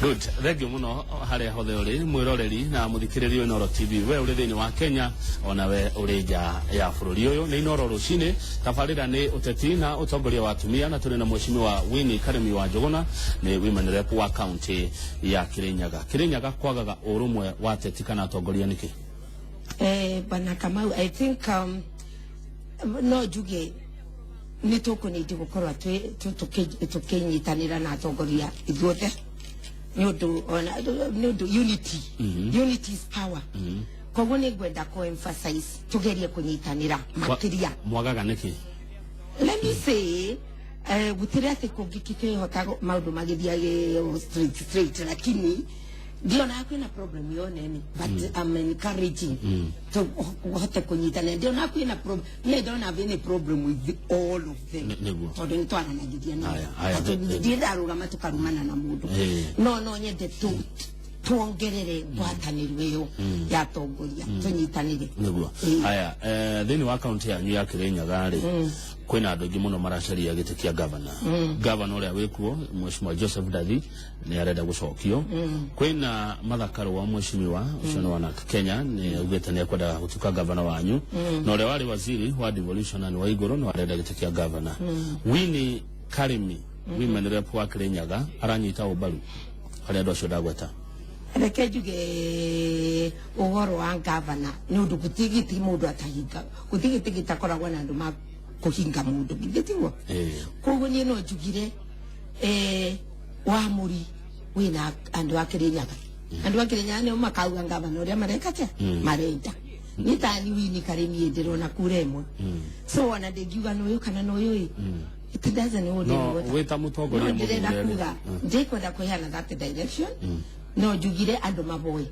Good, thank you muno haria hothe uri mwiroreri na muthikiriria Inooro TV, we uri thiini wa Kenya ona we uri nja ya bururi uyu. Ni Inooro Rucini, tabarira ni uteti na utongoria wa atumia, na turi na Mheshimiwa Winnie Karimi wa Njuguna, ni women rep wa county ya Kirinyaga. Kirinyaga kwagaga urumwe wa ateti kana atongoria niki? Bwana Kamau, I think no njuge nä tå kå nä gå korwo tå kä na atongoria ithuothe nä å ndå unity, unity is power. Koguo nä ngwenda kå emphasize tå gerie kå nyitanä ra makä ria. Mwagaga niki? Let me say, gutire atä kå ngä kĩhota maũndũ magĩthiage straight straight, lakini ndionaga kwĩna problem yo nene, but I'm encouraging tũhote kũnyitanĩra. Ndionaga kwĩna problem, niĩ ndona any problem with all of them. Nĩguo. Tondũ nĩ twaranagĩria nao. Aya, aya, Ndirĩ ndarũgama tũkarumana na mũndũ. No nyende tuongerere ngwatanĩro ĩyo ya atongoria, tũnyitanĩre. Niguo. Haya, thĩinĩ wa kaunti yanyu ya Kirinyaga rĩ, kwĩna andũ aingĩ mũno maracaria gĩtĩ kĩa gavana. Gavana ũrĩa wĩkuo, Mheshimiwa Joseph Dathi, nĩ arenda gũcokio. Kwĩna Martha Karua, mheshimiwa ũcio nĩ wa NARC Kenya, nĩ augĩte nĩ ekwenda gũtuĩka gavana wanyu, na ũrĩa warĩ waziri wa devolution na nĩ wa igũrũ nĩ arenda gĩtĩ kĩa gavana. Winnie Karimi, women rep wa Kirinyaga, aranyita ũmbaru harĩ andũ acio ndagweta? Reke njuge ũhoro wa gavana, nĩ ũndũ gũtirĩ gĩtĩ mũndũ atahinga, gũtirĩ gĩtĩ gĩtakoragwo na andũ ma kũhinga mũndũ, githĩ tiguo? Ĩĩ. Koguo niĩ no njugire wamũri wĩna andũ a Kĩrĩnyaga. Andũ a Kĩrĩnyaga nĩo makauga gavana ũrĩa mareka atĩa marenda. Nĩ tani Winnie Karimi ndĩrona kura ĩmwe, so ona ndĩngiuga nũyũ kana nũyũ ĩ, it doesn't hold No, any water. wĩ ta mũtongoria No ndĩrenda mũthure rĩ. kuga ndikwenda kũheana that direction, no njugire andũ maboe.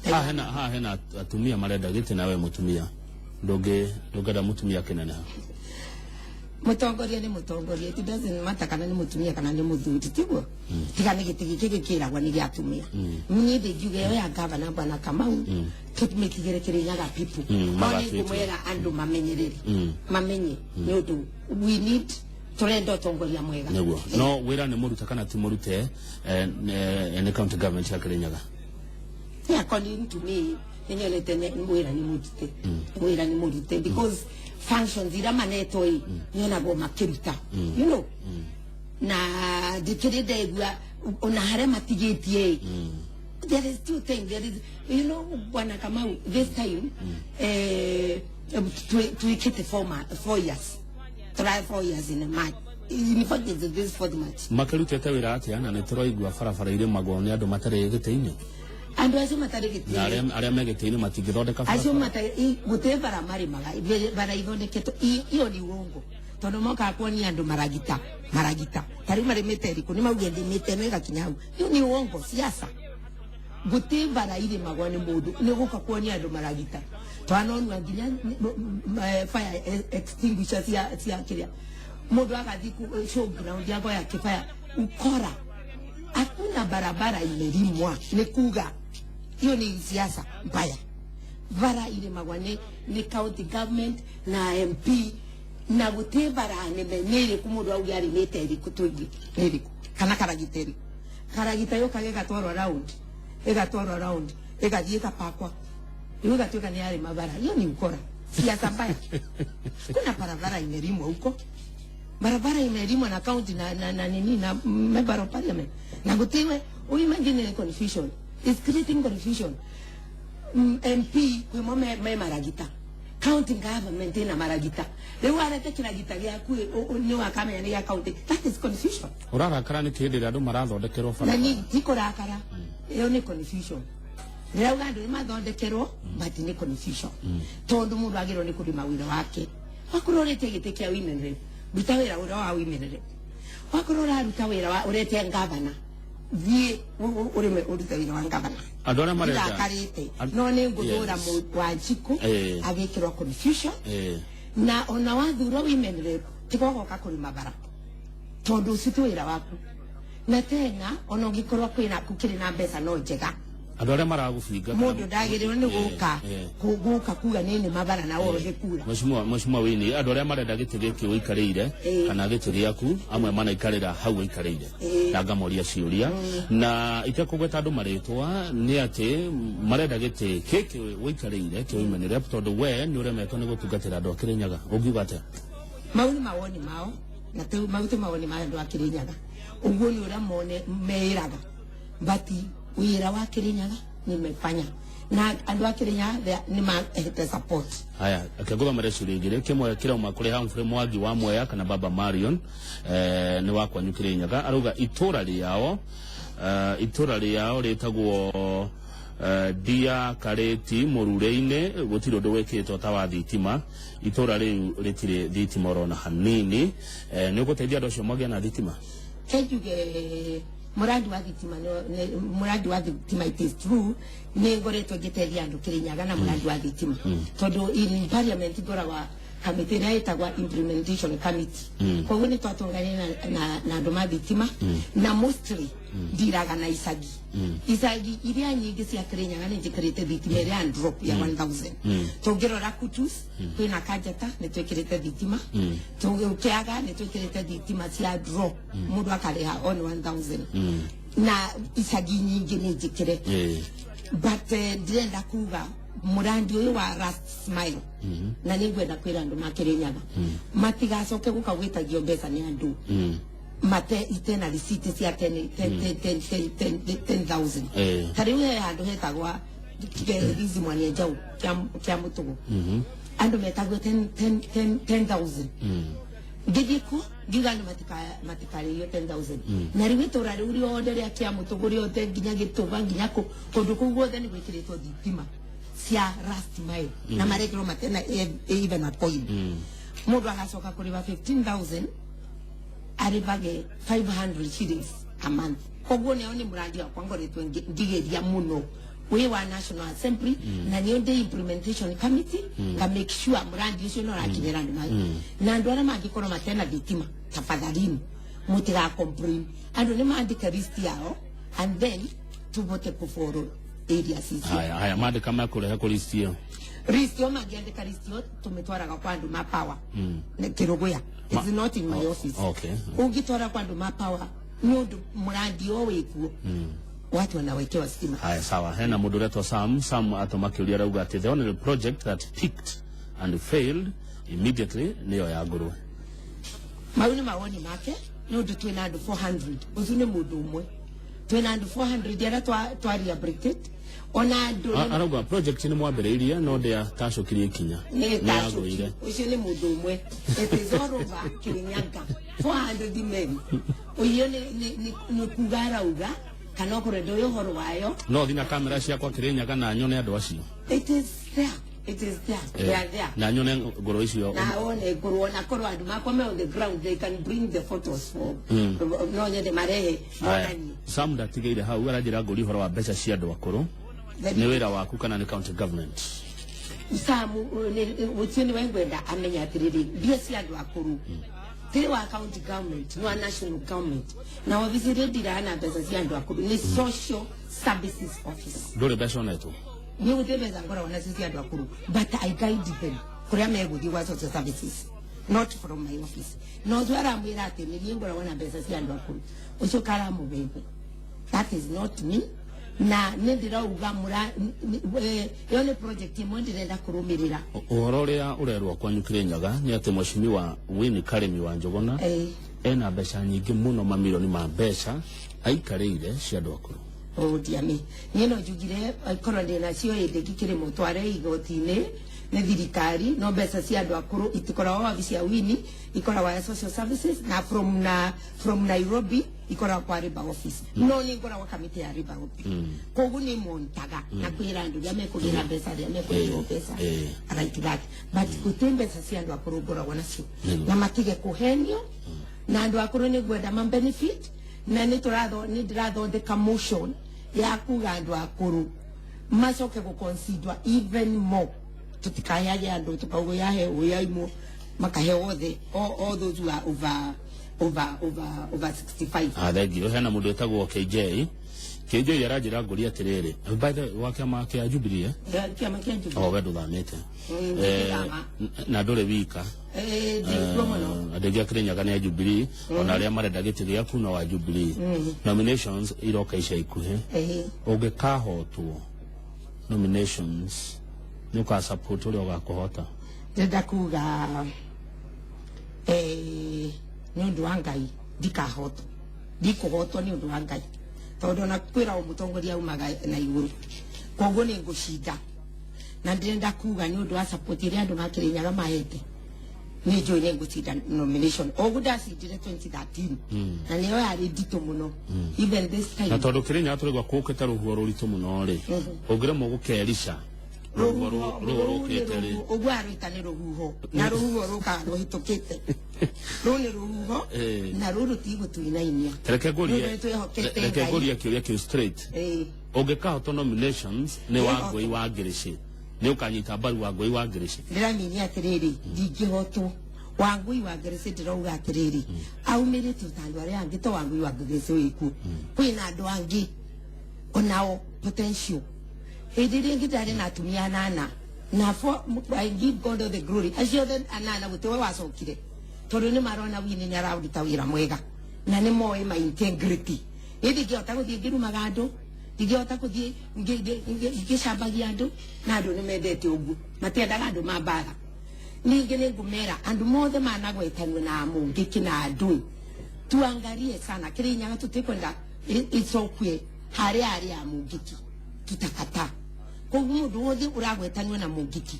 Haha hena atumia marenda gĩtĩ, nawe mũtumia ndũngĩenda mũtumia kĩneneha? Mũtongoria nĩ mũtongoria, it doesn't matter kana nĩ mũtumia kana nĩ mũthuri, tiguo? Tiga nĩ gĩtĩ gĩkĩ gĩkĩragwo nĩ gĩa atumia. Niĩ ndĩngiuga ĩyo ya gavana, bwana Kamau, tũmĩtigĩre Kĩrĩnyaga people. No nĩ Magatuĩte. ngũmwĩra andũ mamenyerere, mamenye nĩ ũndũ we need, tũrenda ũtongoria mwega. Nĩguo, no wĩra nĩ mũrute kana ti mũrute nĩ county government ya Kirinyaga? Yeah, according to me, nĩnyonete wĩra nĩ mũrute, wĩra nĩ mũrute, because functions iria manetwo ĩ nĩonagwo makĩruta na ndikĩrĩ ndegua ona harĩa matigĩtie ĩ there is two things. There is, bwana Kamau, this time tuikite 4 years, try 4 years in a March. In fact, it's this fourth March. Makĩrutĩte wĩra atĩa na nĩ tũraigua barabara irĩmagwo nĩ andũ matarĩ gĩtĩ-inĩ? Andũ acio matarĩ Na gĩtĩ arĩa me gĩtĩ-inĩ matingĩthondeka acio barabara? matarĩ gũtirĩ bara marĩmaga, bara ithondeketwo. Iyo ni uongo, tondũ mokaga kuonia andũ maragita maragita tarĩu marĩmĩte ĩrĩkũ, nĩ mauge ndĩmĩte ĩno ĩgakinya hau. Iyo ni uongo, siasa. Gũtirĩ bara irĩmagwo nĩ mũndũ nĩ gũka kuonia andũ maragita. Twanonua nginya fire extinguisher cia kĩrĩa mũndũ agathiĩ showground agoya kĩbaya ukora. Hakuna barabara imelimwa, nĩ kuga hiyo ni siasa mbaya. Bara irimagwa ni county government na MP, na guti bara nene nĩ ĩrĩkũ mũndũ auge arĩmĩte ĩrĩkũ, tũigue nĩ ĩrĩkũ kana karagita ĩrĩkũ. Karagita yũkaga ĩgatwarwo round, ĩgatwarwo round, ĩgathiĩ ĩgapakwa, rĩu ĩgatuĩka nĩ yarĩma bara. Hiyo ni ukora, siasa mbaya. Kuna barabara imelimwa huko? Barabara imelimwa na county na nini na member of parliament na gutiwe. Imagine confusion is creating confusion. MP kwimo me maragita, county government ina maragita, riu arete kiragita giaku ni wakamenya ni gĩa county. That is confusion. Ũrarakara nĩ kĩhĩndĩ ĩrĩa andũ marathondekerwo Na barabara? ni ti kũrakara, ĩyo nĩ confusion. Ndĩrauga andũ nĩ mathondekerwo, but nĩ confusion, tondũ mũndũ agĩrĩirwo nĩ kũrĩma wĩra wake. Wakorwo ũrĩtie gĩtĩ kĩa women rep, ruta wĩra ũrĩa wa women rep. Wakorwo ũraruta wĩra wa ũretie gavana, thiĩ ũrĩme ũrute wĩra wa gavana. Andũ arĩa marenda Ndirakarĩte, no nĩ ngũthũra Wanjikũ agĩkĩrwo confusion. Na ona wathurwo women rep, tigogoka kũrĩma bara, tondũ ũcio ti wĩra waku. Na tena ona ũngĩkorwo kwĩna gũkĩrĩ na mbeca no njega. Andũ arĩa maragũbinga Mũndũ ndagĩrĩirwo nĩ gũka gũka kuga nĩ nĩ mabara na wohe kura. Mheshimiwa Winnie, andũ arĩa marenda gĩtĩ gĩkĩ ũikarĩire kana gĩtĩ gĩaku, amwe manaikarĩra hau ũikarĩire, na ngamoria ciũria na itekũgweta andũ marĩtwa, nĩ atĩ marenda gĩtĩ gĩkĩ ũikarĩire kĩa women rep tondũ we nĩ ũremetwo nĩ gũtungatĩra andũ a Kĩrĩnyaga. Ũngiuga atĩa? Mau nĩ mawoni mao na mau ti mawoni ma andũ a Kĩrĩnyaga. Ũguo nĩ ũrĩa mone meĩraga, but wĩra wa Kĩrĩnyaga nimefanya na andũ a Kĩrĩnyaga nĩ mahete support. Haya, akĩngũthomere ciũria igĩrĩ, kĩmwe kĩrauma kũrĩ Humphrey Mwangi wa Mwea kana Baba Marion, nĩ wa kwanyu Kĩrĩnyaga. Arauga itũra rĩao rĩtagwo Dia Karĩti Mũrure-inĩ, gũtirĩ ũndũ wĩkĩtwo ta wa thitima. Itũra rĩu rĩtirĩ thitima orona hanini. Nĩ ũgũteithia andũ acio magĩe na thitima? Kenjuge muradi wa thitima muradi wa thitima, it is true, nĩ ngoretwo ngĩteithia andũ Kĩrĩnyaga na muradi wa thitima, tondũ in parliament ngoragwa kamĩtĩ ĩrĩa ĩtagwa implementation committee. Koguo nĩ twatũngania na andũ ma thitima, na mostly ndiraga na icagi iria nyingĩ cia Kĩrĩnyaga nĩ njĩkĩrĩte thitima ĩrĩa ya drop ya 1000. Tũngĩrora Kutus, kwĩna Kanjata, nĩ twĩkĩrĩte thitima. Kĩaga nĩ twĩkĩrĩte thitima cia drop, mũndũ akarĩha on 1000, na icagi nyingĩ nĩ njĩkĩre. But ndĩrenda kuga mũrandi ũyũ wa last smile, na nĩ ngwenda kwĩra andũ ma Kĩrĩnyaga matigacoke gũka gwĩtagio mbeca nĩ andũ mate itena receipt cia 10 10 10 10 10 10,000. Ta rĩu he handũ hetagwa Gizi Mwania Njau kĩa mũtũgũ, andũ metagwo 10 10 10 10,000. Ngĩthiĩ kuo ngiuga andũ matikarĩhio 10,000, na rĩu itũra rĩu rĩothe rĩa Kĩamũtũgũ rĩothe nginya Gĩtũba nginya kũ kũndũ kũu guothe nĩ gwĩkĩrĩtwo thitima cia last mile, na marekĩrwo matena even a coin. Mũndũ agacoka kũrĩba 15,000, arĩbage 500 shillings a month. Koguo nĩo nĩ mũrandi wakwa ngoretwo ngĩgeria mũno wĩ wa National Assembly, na nĩo ndĩ implementation committee, nga make sure mũrandi ũcio no ũrakinyĩra andũ na andũ arĩa mangĩkorwo matena thitima, tafadhalini mũtiga complain. Andũ nĩ mandĩke list yao and then tuvote kufollow areas icio. Haya, haya, mandĩka mekũrehe kũ list ĩyo? List yo, mangĩandĩka list yo, tũmĩtwaraga kwa andũ ma power Kĩrũgũya. It's not in my office. Ũngĩtwara kwa andũ ma power, nĩ ũndũ mũrandi o wĩkuo, watu wanawekewa stima. Haya, sawa. Hena mũndũ ũretwo Sam. Sam atũma kĩũria, arauga atĩ the only project that picked and failed immediately nĩyo ya ngũrwe. Mau nĩ mawoni make, nĩ ũndũ twĩna andũ 400. Ũcio nĩ mũndũ ũmwe. Twĩna andũ 400 arĩa twa rehabilitate, ona andũ Arauga project nĩ mwambĩrĩirie no ndĩatacũkirie ikinya. Nĩ nĩ yagũire. Ũcio nĩ mũndũ ũmwe. It is all over Kirinyaga, 400 men. Ũyũ nĩ kuga arauga kana okorwo ndũĩ ũhoro wayo. No thiĩ na kamera ciakwa Kĩrĩnyaga na nyone andũ acio. It is there, it is there, they are there. Na nyone ngũrwe icio. Na one ngũrwo na korwo andũ makwa me on the ground, they can bring the photos for no nyende marehe Haya, monanie. Sam ndatigĩire hau, aranjĩra ngũri ũhoro wa mbeca cia andũ akũrũ, nĩ wĩra waku kana nĩ county government? Samu ũcio nĩwe ngwenda amenye atĩrĩrĩ, mbia cia andũ akũrũ ti wa county government, nĩ wa national government, na obici iria ndiraga na mbeca cia andũ akũrũ nĩ social services office. Ndũrĩ mbeca onetwo? Nĩ gũtirĩ mbeca ngoragwo nacio cia andũ akũrũ, but I guide them kũrĩa megũthiĩ gwa social services, not from my office. Na ũcio aramwĩra atĩ nĩ niĩ ngoragwo na mbeca cia andũ akũrũ, ũcio karamũbebe, that is not me. Na nĩ ndĩrauga ĩyo nĩ project ĩmwe ndĩrenda kũrũmĩrĩra. Ũhoro ũrĩa ũrerwo kwanyu Kĩrĩnyaga nĩ atĩ Mheshimiwa Winnie Karĩmi wa Njũgũna ena mbeca nyingĩ mũno, mamirioni ma mbeca aikarĩire cia andũ akũrũ. Oh dear me, niĩ no njugire korwo ndĩ nacio ĩndĩ ngĩkĩrĩ mũtware igoti-inĩ nĩ thirikari, no mbeca cia andũ akũrũ itikoragwo wabici ya Winnie, ikoragwo ya social services, na from Nairobi ikoragwo kwa labour office. No nĩ ngoragwo kamĩtĩ ya labour office, koguo nĩ montaga na kwĩra andũ arĩa mekũgĩra mbeca, arĩa mekũrĩhwo mbeca like that, but gũtirĩ mbeca cia andũ akũrũ ngoragwo nacio, na matige kũhenio. Na andũ akũrũ nĩ ngwenda ma benefit, na nĩ ndĩrathondeka motion ya kuga andũ akũrũ macoke gũ consider even more. Tutikaheage andũ tukauga yahe ũyaimwo. Makaheo othe, all those who are over 65. Ah, thank you. Hena mundu wetagwo KJ. KJ aranjĩra ngũria atĩrĩrĩ, by the way, wa kĩama kĩa Jubilee, eh? Kĩama kĩa Jubilee. O we ndũthamĩte? Ndithama. Na ndũrĩ wika. Ndikuo mũno. Andũ aingĩ a Kĩrĩnyaga nĩ a Jubilee, ona arĩa marenda gĩtĩ gĩaku no wa Jubilee. Nominations iroka ica ikuhĩ. Ũngĩkahotwo nominations, nĩ ũka support ũrĩa ũgakũhota? Ndĩrenda kuga nĩ ũndũ wa Ngai ndikahotwo, ndikũhotwo nĩ ũndũ wa Ngai, tondũ ona kwĩra o mũtongoria aumaga na igũrũ, koguo nĩ ngũcinda. Na ndĩrenda kuga nĩ ũndũ wa support ĩrĩa andũ makĩrĩnyaga mahete, nĩ njũĩ nĩ ngũcinda nomination oguo ndacindire 2013, na nĩyo yarĩ nditũ mũno even this time. Na tondũ Kĩrĩnyaga tũraigua kũũkĩte rũhuho rũritũ mũno rĩ, ũngĩremwo gũkerica rũhuho rũu rũkĩte rĩ? Ũguo arwĩta nĩ rũhuho, na rũhuho rũkaga rũhĩtũkĩte, rũu nĩ rũhuho. Na rũu rũtigũtuinainia. Reke ngũrie. Rũu nĩtwĩhokete Reke Ngai. ngũrie kĩũria kĩu straight. Ũngĩkahotwo nominations nĩ Wangũi wa Ngĩrĩcĩ, nĩ ũkanyita mbaru Wangũi wa Ngĩrĩcĩ? Ndĩramini atĩrĩrĩ, ndingĩhotwo, Wangui wa Ngeresi ndĩrauga atĩrĩrĩ, aumĩrĩte ta andũ arĩa angĩ, to Wangui wa Ngeresi wĩkuo, kwĩna andũ angĩ onao potential. Hĩndĩ ĩrĩa ĩngĩ ndarĩ na atumia anana, na for I give God all the glory, acio othe anana gũtiwe wacokire, tondũ nĩ marona wini nĩ araruta wĩra mwega na nĩ moĩ my integrity. Niĩ ndingĩhota gũthiĩ ngĩrumaga andũ, ndingĩhota gũthiĩ ngĩcambagia andũ, na andũ nĩ mendete ũguo, matiendaga andũ ma mbara. Ningĩ nĩ ngũmera andũ mothe managwetanio na mũngĩki na andũ tuangarie sana Kĩrĩnyaga, tũtikwenda icokue harĩa arĩa a mũngĩki, tutakata. Koguo mũndũ wothe ũragwetanio na mũngĩki,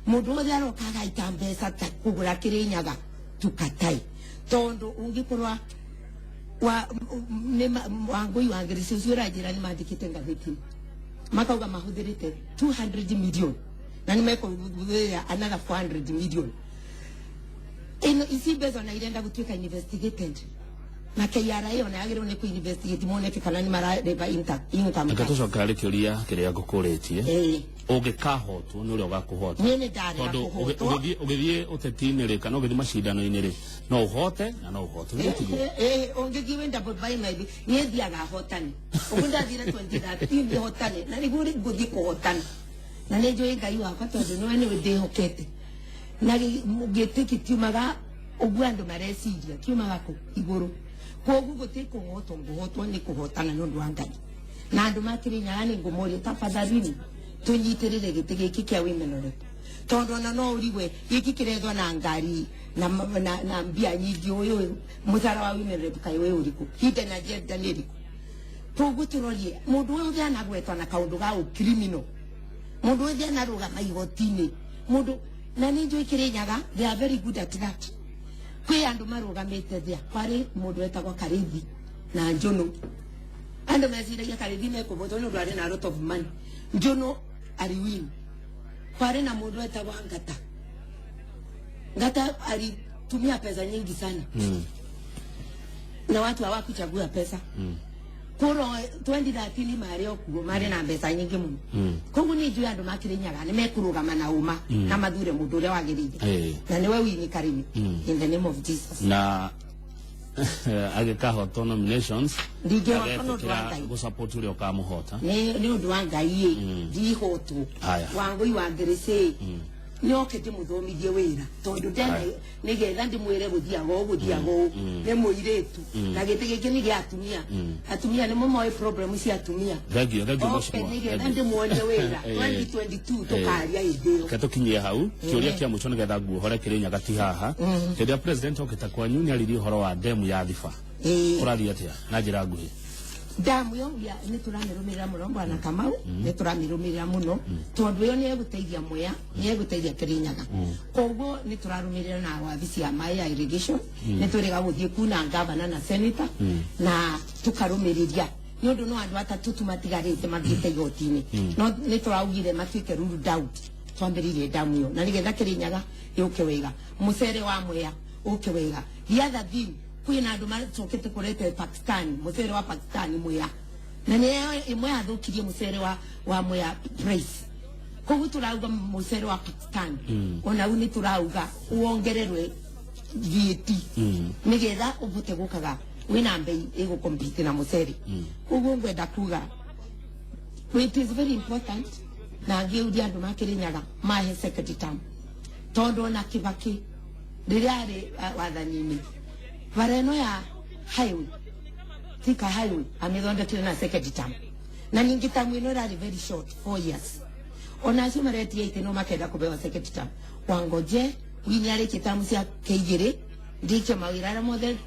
mũndũ wothe aroka agaita mbeca ta kũgũra Kĩrĩnyaga, tukatai, tondũ ũngĩkorwa wa nĩ Wangũi wa Ngĩrĩci ũcio ũranjĩra nĩ mandĩkĩte ngathĩti makauga mahũthĩrĩte 200 million na nĩ mekũhũthĩra another 400 million. Ĩno ici mbeca ona irenda gũtuĩka investigated na KRA, ona yagĩrĩirwo nĩ kũ-investigate moneke kana nĩ mararĩba income Reke tax. Tũcokera rĩ kĩũria kĩrĩa ngũkũrĩtie. Ũngĩkahotwo nĩ ũrĩa ũgakũhota? Niĩ nĩ ndarega Tondũ kũhotwo. Ũgĩthiĩ ũteti-inĩ rĩ, kana ũgĩthiĩ macindano-inĩ rĩ, no ũhote na no ũhotwo. Nĩ tiguo? Ũngĩthiĩ wenda by my niĩ thiaga hotane. Ũguo ndathire 2013 hotane, na nĩguo rĩ ngũthiĩ kũhotana, na nĩ njũĩ Ngai wakwa, tondũ nĩwe ndĩhokete. Na gĩtĩ kĩtiumaga ũguo andũ mareciria, kiumaga kũ igũrũ, koguo gũtirĩ kũhotwo, ngũhotwo nĩ kũhotana nĩ ũndũ wa Ngai. Na andũ makĩrĩnyaga nĩ ngũmoria tafadhalini tũnyitĩrĩre gĩtĩ gĩkĩ kĩa women rep, tondũ ona no ũrigwe gĩkĩ kĩrethwo na ngari na mbia nyingĩ, ũyũ mũcara wa women rep kaĩ wĩ ũrĩkũ, hidden agenda nĩ ĩrĩkũ? Koguo tũrorie mũndũ wothe anagwetwo na kaũndũ ga ũcriminal, mũndũ wothe anarũgama igoti-inĩ, mũndũ na nĩ njũĩ Kĩrĩnyaga they are very good at that. Kwĩ andũ marũgamĩte thia, kwarĩ mũndũ wetagwo Karĩthi na Njũnũ. Andũ meciragia Karĩthi mekũvotwo nĩ ũndũ arĩ na lot of money, Njũnũ aliwin. Kwarĩ na mũndũ wetagwo Ngata. Ngata alitumia pesa nyingi sana na watu hawakuchagua pesa. Kuro 2013 marĩ o kuo, marĩ na mbeca nyingĩ mũno. Koguo nĩ njũĩ andũ makĩrĩnyaga nĩ mekũrũgama na ũma na mathure mũndũ ũrĩa wagĩrĩire, na nĩwe Winnie Karimi, in the name of Jesus. Na agĩkahotwo nominations, Ndingĩhotwo nĩ ũndũ wa agetĩkĩra Ngai. gũsupport ũrĩa ũkamũhota? Nĩ ũndũ wa Ngai ĩ, ndihotwo. Haya. Wangũi wa Ngĩrĩcĩ nĩ oke ndĩmũthomithie wĩra, tondũ ndena nĩgetha ndĩmwĩre gũthiaga ũũ, gũthiaga ũũ. Nĩ mũirĩtu na gĩtĩ gĩkĩ nĩ gĩa atumia. Atumia nĩmo moĩ problem cia atumia. Thank you, thank you, Oke mheshimiwa. nĩgetha Thank you. ndĩmuonie wĩra 2022 tũkaria hĩndĩ ĩyo. Reke tũkinyie hau kĩũria kĩa mũico nĩgetha nguohore Kĩrĩnyaga ti haha. Hĩndĩ ĩrĩa president okĩte kwanyu nĩ aririe ũhoro wa demu ya Thiba. Ũrathiĩ atĩa na njĩra nguhĩ? Damu yo ya nĩ tũramĩrũmĩrĩra mũno, bwana Kamau, nĩ tũramĩrũmĩrĩra mũno, tondũ ĩyo nĩ ĩgũteithia Mwea, nĩ ĩgũteithia Kĩrĩnyaga. Koguo nĩ tũrarũmĩrĩra na wabici ya maĩ ya irrigation, nĩ twĩrĩga gũthiĩ kuna gavana na senator na tũkarũmĩrĩria, nĩ ũndũ no andũ atatũ tu matigarĩte mathiĩte igoti-inĩ, no nĩ tũraugire matuĩke ruled out. Twambĩrĩirie damu ĩyo na nĩgetha Kĩrĩnyaga yũke wega, mũcere wa Mwea ũke wega. The other thing, kwĩna andũ macokete kũrete Pakistan, mũcere wa Pakistan Mwea, na nĩ ĩmwe yathũkirie mũcere wa Mwea price. Koguo turauga mucere wa Pakistan ona u ni turauga wongererwe VAT nigetha ubote gukaga wina mbei igukompete na mucere. Koguo ngwenda kuga it is very important na ngiuria andu makirinyaga mahe second term, tondu ona Kibaki riria ari wathani-ini bara ino ya highway, Thika highway, amithondekire na second term, na ningi term ino irari very short, 4 years. Ona acio maretia ite no makenda kubewa second term, wangoje Winnie arikie term ciake igiri, ndikie mawira aria mothe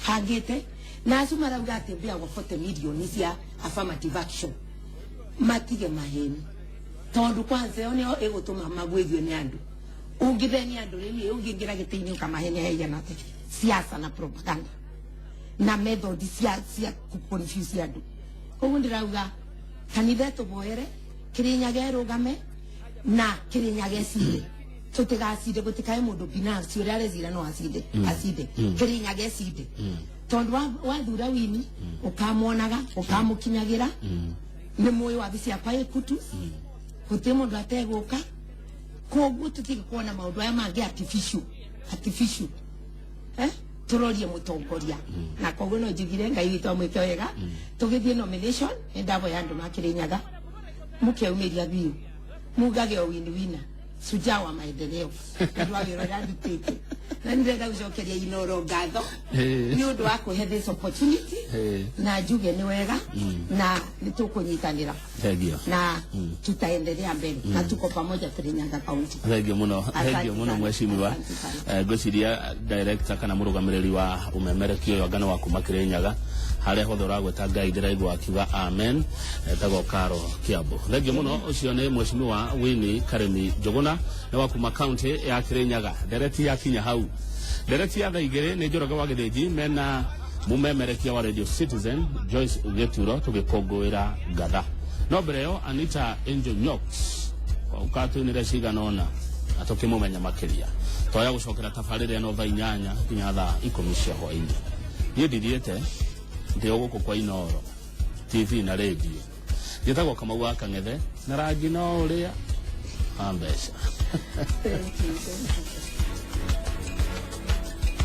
bangite. Na acio marauga ati mbeagwo 40 million cia affirmative action, matige maheni, tondu kwanza ĩyo nĩyo ĩgũtũma magwĩthio nĩ andũ. Ũngĩthenia andũ rĩu, ũngĩingĩra gĩtĩ-inĩ ũkamahenia heigana atĩa? Siasa na propaganda na method cia confuse andũ. Koguo ndĩrauga kanitha tũboere Kirinyaga ĩrũgame na Kirinyaga ĩcinde, tũtigacinde gũtikae mũndũ binafsi ũrĩa arecira no acinde, acinde. Kirinyaga ĩcinde, tondũ wathura Winnie ũkamuonaga, ũkamũkinyagĩra, nĩ mũĩ wabici yakwa ĩ kutu, gũtirĩ mũndũ ategũka. Koguo tũtige kuona maũndũ aya mangĩ artificial, turorie mũtongoria. Na koguo no njugire Ngai witũ amwĩke wega. Tũgĩthiĩ nomination, nĩ ndavoya andũ ma Kirinyaga mũkeumĩria biũ, mugage o Winnie wina shujaa wa maendeleo, nĩ wa wĩra ũrĩa ndutĩte. Na nĩ ndĩrenda gũcokeria Inoro ngatho nĩ ũndũ wa kũhe this opportunity, na njuge nĩ wega na nĩ tũkũnyitanĩra Thengio. na tutaendelea mbele na tuko pamoja Kirinyaga County. Thengio muno. Asante Thengio muno, sana. mheshimiwa. Asante sana. Ngwĩciria director kana mũrũgamĩrĩri wa ũmemerekia ũyũ anga nĩ wa kuma Kirinyaga, harĩa hothe ũragwĩta Ngai ndĩraigua akiuga amen. Etagwo Karo Kiambu. Thengio mũno. Ũcio nĩ mheshimiwa Winnie Karemi Njũgũna, nĩ wa kuma county ya Kirinyaga. Ndereti yakinya hau, ndereti ya thaa 2 nĩ Njoroge wa Gĩthĩnji mena mũmemerekia wa Radio Citizen Joyce Gĩturo, tũgĩkũngũĩra ngatha. No mbere ĩyo, Anita Angel Nyox ũkatũinĩre cigana ũna na tũkĩmũmenya makĩria. Twaya gũcokera tabarĩra ĩno thaa 8 nginya thaa 10 cia hwaĩ-inĩ. Niĩ ndithiĩte, ndĩ o gũkũ kwa Inoro TV na radio. Njĩtagwo Kamau wa Kang'ethe, na rangi no ũrĩa wa mbeca. Thank you, thank you.